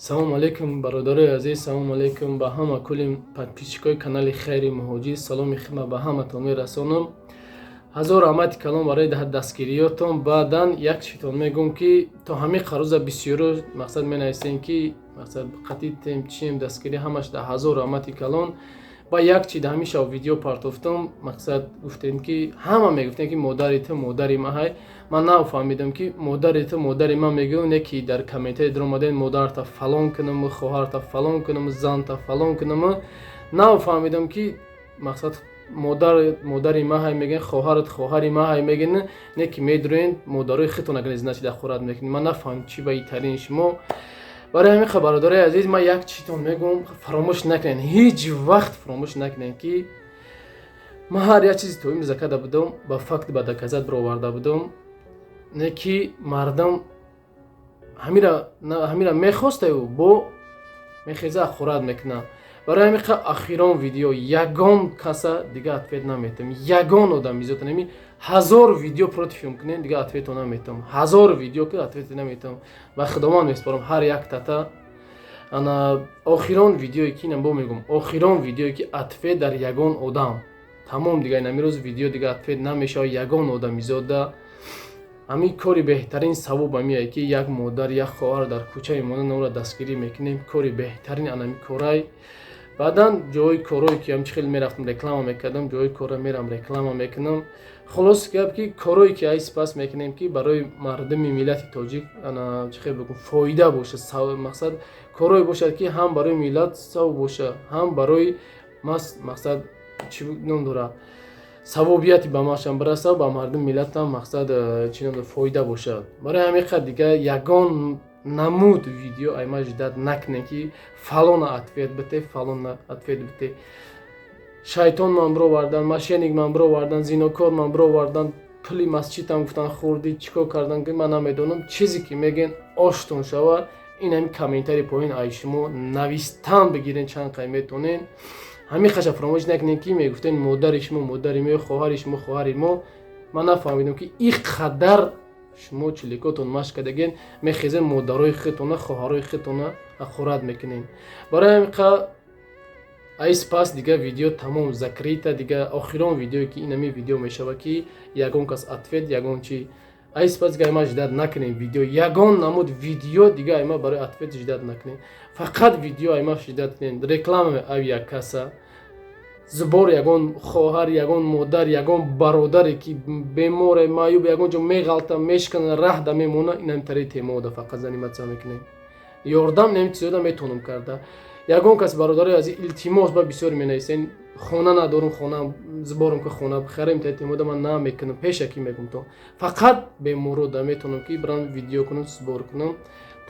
Салому алейкум, бародарои азиз, салому алейкум ба ҳама кулли подписчикои канали Хайри Муҳоҷир. Саломи хидмат ба ҳаматон мерасонам. Ҳазор раҳмати калон барои дастгириётон. Баъдан як читон мегӯм, ки то ҳамин қаруза бисёро мақсад менависем, ки мақсад қатитем, чием, дастгирӣ ҳамаш да ҳазор раҳмати калон. Ба як чи да ҳамин шав видео партофтам, мақсад гуфтем, ки ҳама мегуфтем, ки модари ту модари ма ҳай. Ман нафаҳмидам, ки модари ту модари ман мегӯ, не ки дар комментари даромадем, модарта фалон кунам, хоҳарта фалон кунам, занта фалон кунам. Нафаҳмидам, ки мақсад модар модари ма ҳай мегӯен, хоҳарат хоҳари ма ҳай мегӯен, не ки медурен модарои худтон агар значит дахорат мекунед. Ман нафаҳмидам, чӣ ба итарин шумо. Барои ҳамин, бародарои азиз, ман як чизтон мегӯм: фаромӯш накунед, ҳеҷ вақт фаромӯш накунед, ки ман ҳар як чизи тоим закада будам, ба факт, ба доказать бироварда будам, не ки мардам ҳамира мехостаю бо мехеза ахорат мекунад. Барои ҳамин охирон видео ягон каса дига ответ наметам, ягон одам изота неми. 1000 видео против кунем, дига ответо наметам. 1000 видео ки ответе наметам, ба Худованд меспорам ҳар як тата. Ана охирон видеое ки инам бо мегӯм, охирон видеое ки ответ дар ягон одам, тамом. Дига инамирӯз видео дига ответ намешава ягон одамизода. Ҳамин кори беҳтарин савоб ҳамие, ки як модар, як хоҳар дар кӯча мемонад, онро дастгирӣ мекунем. Кори беҳтарин анами корай. Баъдан ҷои корое ки ҳамчи хеле мерафтам, реклама мекардам, ҷои кора мерам, реклама мекунам. Хулос гап, ки корое ки ай сипас мекунем, ки барои мардуми миллати тоҷик, ана чӣ хел бигӯм, фоида бошад, мақсад корое бошад, ки ҳам барои миллат савоб бошад, ҳам барои мақсад, чӣ ном дорад, савобияти ба машам бираса, ба мардуми миллатам мақсад, чӣ ном дорад, фоида бошад. Барои ҳамин қадр дига ягон намуд видео ай ма ждать накунем, ки фалона ответ бите, фалона ответ бите. Шайтон ман бировардан, мошенник ман бировардан, зинокор ман бировардан, пули масҷидам гуфтан хӯрдӣ, чӣ кор кардан, ки ман намедонам. Чизе ки мегӯен, оштон шава. Ин ҳамин комментари поин ай шумо навистан бигирен, чанд қай метонен. Ҳамин хаша фаромӯш накунем, ки мегуфтен модари шумо модари мо, хоҳари шумо хоҳари мо. Ман нафаҳмидам, ки ин қадар шумо чиликотон машқ кардаген, мехезен, модарои худтона, хоҳарои худтона ҳақорат мекунем. Барои ҳамин айс пас дига видео тамом, закрыто. Дига охирон видеое ки инами видео мешава, ки ягон кас ответ, ягон чи айс пас дига ай ма ждать накунем. Видео, ягон намуд видео дига ай ма барои ответ ждать накунем. Фақат видео ай ма ждать кунем реклама ав як каса сбор, ягон хоҳар, ягон модар, ягон бародаре ки беморе, маъюб, ягон ҷо меғалта, мешкана, раҳда мемона. Инам тари темода фақат заниматься мекунем, ёрдам неми чизода метавонам карда. Ягон кас, бародарои азиз, илтимос, ба бисёр менависен, хона надорум, хона сборам ки хона бихарем, тари темода ман намекунам, пешакӣ мегум. То фақат беморода метавонам ки бирам видео кунам, сбор кунам,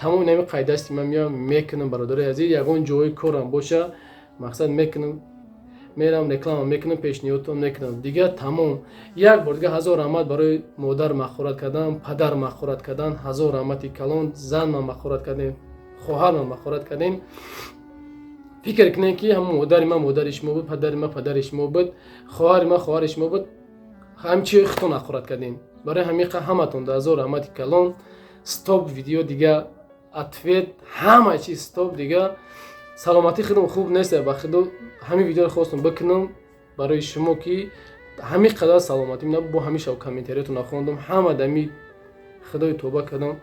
тамом. Инами қайдасти ман меоям, мекунам. Бародарои азиз, ягон ҷои корам боша, мақсад мекунам, мерам, реклама мекунам, пешниҳодтон мекунам. Дига тамом. Як бор дига ҳазор раҳмат барои модар махорат кардан, падар махорат кардан, ҳазор раҳмати калон. Зан ман махорат кардем, хоҳар ман махорат кардем. Фикр кунем, ки ҳамон модари ман модари шумо буд, падари ман падари шумо буд, хоҳари ман хоҳари шумо буд, ҳамчи худтон ҳақорат кардем. Барои ҳамин ҳаматон ҳазор раҳмати калон. Стоп видео, дига ответ, ҳама чиз стоп. Дига саломатии худам хуб нест, ба худо ҳамин видеоро хостам бикунам барои шумо, ки ҳамин қадар саломатӣ бо ҳамин шав комментариятон нахондам. Ҳама дами худои тоба кардам,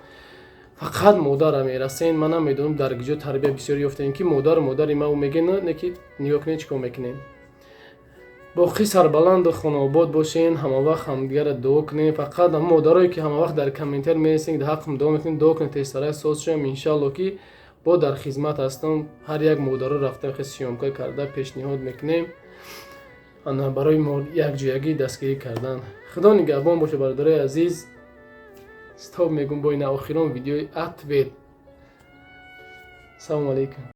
фақат модарам мерасен. Ман намедонам, дар киҷо тарбия бисёр ёфтем, ки модар модари ма мегӯ, не ки нигоҳ кунед, чӣ кор мекунем. Боқӣ сарбаланду хонаобод бошен, ҳамавақт ҳамдигарро дуо кунем. Фақат модарое ки ҳамавақт дар комментар менависем, дар ҳаққам дуо мекунем, дуо кунем, тезтарак соз шавем, иншалло, ки бо дар хизмат ҳастам. Ҳар як модаро рафта хе съёмка карда пешниҳод мекунем, ана барои якҷоягӣ дастгирӣ кардан. Худо нигаҳбон боша, бародарои азиз. Стоп мегӯм бо ина охирон видеои ответ. Салому алейкум.